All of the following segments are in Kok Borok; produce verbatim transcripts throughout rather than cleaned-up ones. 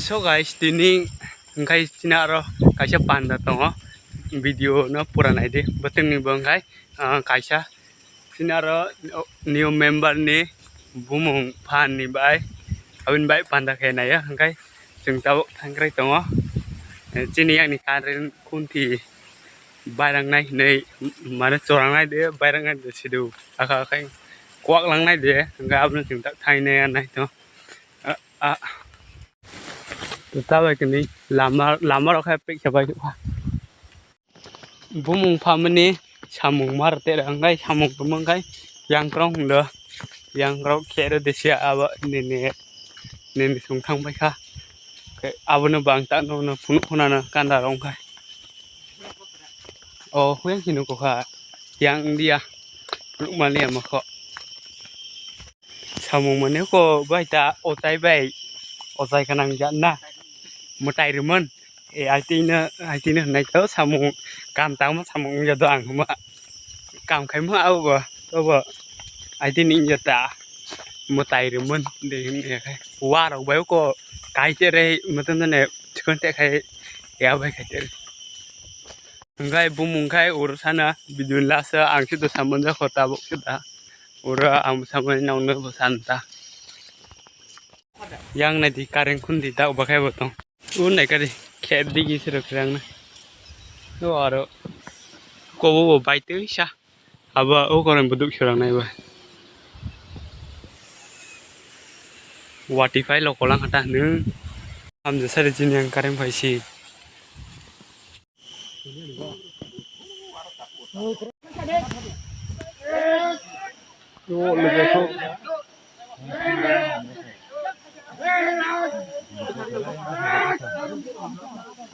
So guys, tini hwnkhe chini aro kaisa panda tongo, video no pura naidi, bwtwngni bo hwnkhe, ah, kaisa chini aro new member ni bumung phan ni bai, aboni bai panda khe naiya hwnkhe chwng tabuk thangkrai tongo. Eh, chini yang ni current khunti bairang nai hinwi mane chorang nai de, bairang nai de sidu aka akai kwak lang nai de, hwnkhe abono chwng tak thai nai nai to. Ah, ah. Tabuk tini lama, lama rok hai pek sabai kha. Bumung phamani samung mar te rang nai samung tumung kai yang krong do, yang krong khe ro de sia abo nini, nini sung thang bai kha. Abono bang ta no no phunuk phunana kanda rong khai. O huyang sino kokha yang dia phunuk mani ama kho. Samung mane ko bai ta ochai bai, ochai kanang jat na, mwtai rwmon. E, aitino, aitino hwnai to samung kam tangma samung wngya do ang hwnma. Kam khaima abo bo, to bo aitini wngya ta mwtai rwmon de hwnwi khe. Wa rok bai ko kai tere mwtang jane chikon te khai ya bai khai tere. Hwnkhe bumung khai oro sana video lasa ang se do samanja kho tabuk se da. Oro ang samani nangno bo san ta. Yang nai di kareng khun di ta ubakhai bo tong. U nai kari khe digi se rok rang na. O aro kobo bo bai twi sa. Abo o korang buduk se rang nai ba. Wati phai lo kolang hata nung. Hamja sari jini ang kareng phai si.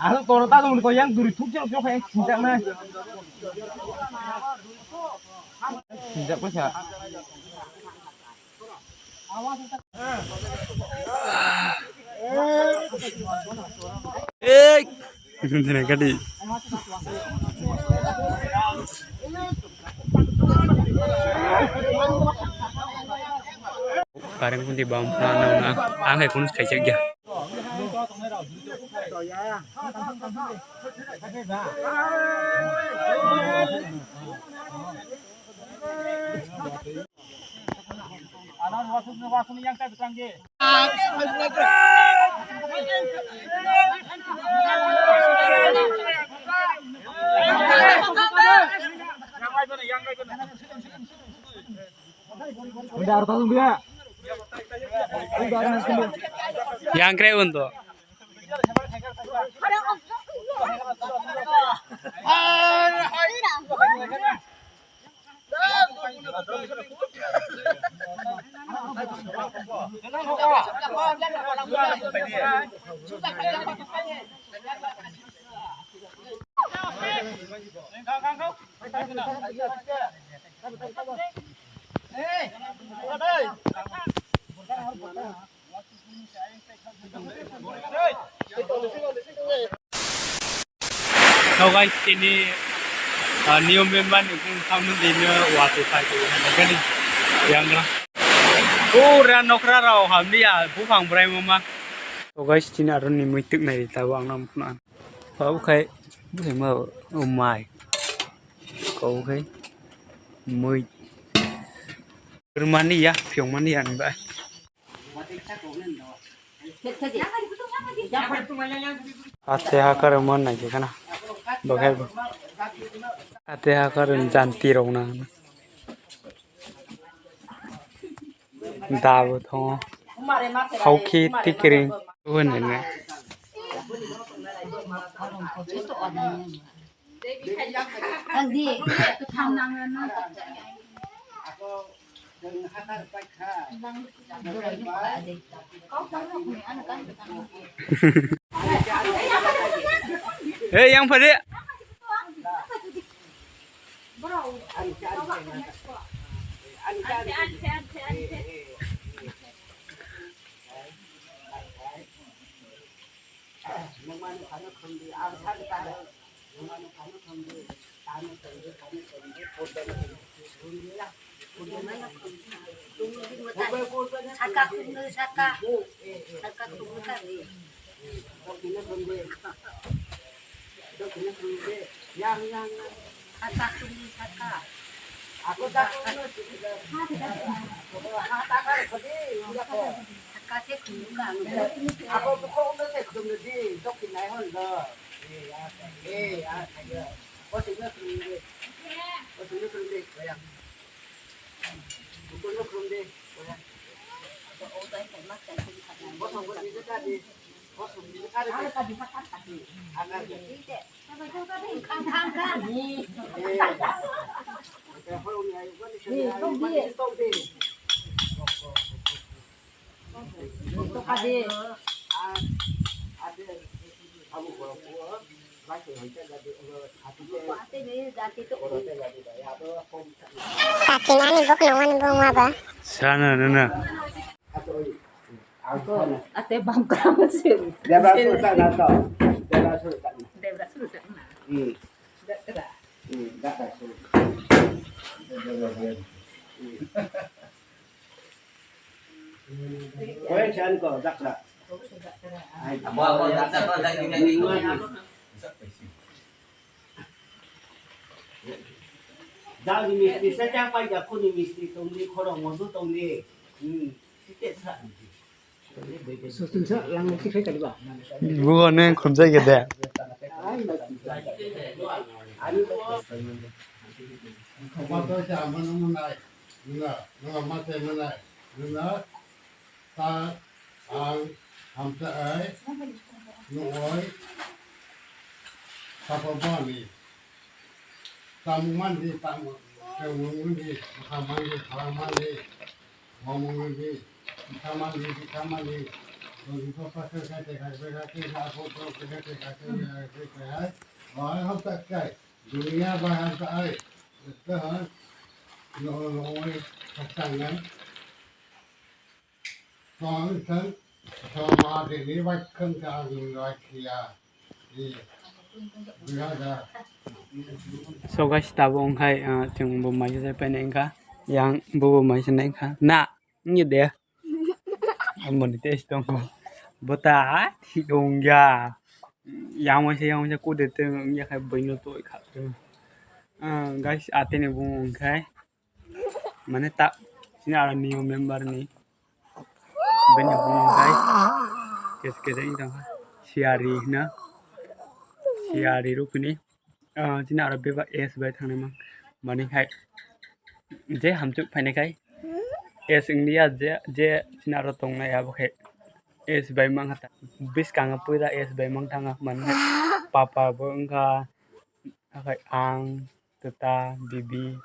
Asal toro ta dong ko yang duri thuk jero jero kaya sinjak na. Sinjak ko sa. Ei! Gadi. Kareng kundi bam na na na. Ang hai kun kaichak ya. Yang kre untuk. So guys, tini, ah, new member ni kung samno dino wati pai ko na gani yang ra. Pura nokra rao hamni ya bufang brai mama. So guys, tini aro ni muituk nai ta wang nam kuna. Pau khai, bukhai ma, oh my. Kau khai, mui. Rumani ya, piong mani ya, ni ba. Ate hakar man nai kana. Bagai ba. Ate hakar janti rok na. Dabo thongo. Hauki tikring. Wene ne. Hey, yang pada. Saka khumnwi saka. Saka khumnwi kari. Saka khumnwi saka. Saka se khumnwi kari. Kakinani bok nangmani bongma ba. Sana nana. Ate bam kama se. Debra suru tak na to. Debra suru tak na. Debra suru tak na. Hmm. Dakra. Hmm, dakra suru. Debra suru. Hmm. Koi chan ko dakra. Abo, abo, dakra, dakra, dakra. Dal ni misti sa chang pai ja, khuni misti tongni, khorok mosu tongni. Hmm. Sotun sa lang si khai kali ba. Bugo ne khunjai ge de. Khobor to sa amano manai. Nuna, nuna mate manai. Nuna ta ang hamsa ai. Nuoi. Sapa bani. Tamung mandi, tamung, tamung mandi, maha mandi, phalang mandi, mamung mandi, pitha mandi, pitha mandi, doni pha pha khe khe khe khe khe khe khe khe khe khe khe khe khe khe khe hai, hai hok tak kai, dunia bai ham ta ai, ta han, no no oi, tak tak ngai. Tong tong, tong ma de ni bai khang ta ni bai khia. So guys, tabuk wngkha, ah, chwng bo maisa sai painai wngkha, yang bo bo maisa nai wngkha na wngya de. Amoni tei tongo bota thik wngya, yang waisa yang waisa kode tei wngya khai boino toi kha. Ah, guys, atene bo wngkha. Mane ta chini aro new member ni bini bumung kai kes kes wng tongkha, Siyari hino, Siyari rupini. Ah, chini aro bebak S bai thangnai mang mani khai je hamchuk phainai khai S wngya je, je chini aro tongnai abo khai S bai mang kha ta. Bwskango puila S bai mang thangkha mani khai papa bo wngkha. Hakhai ang, tata, bibi,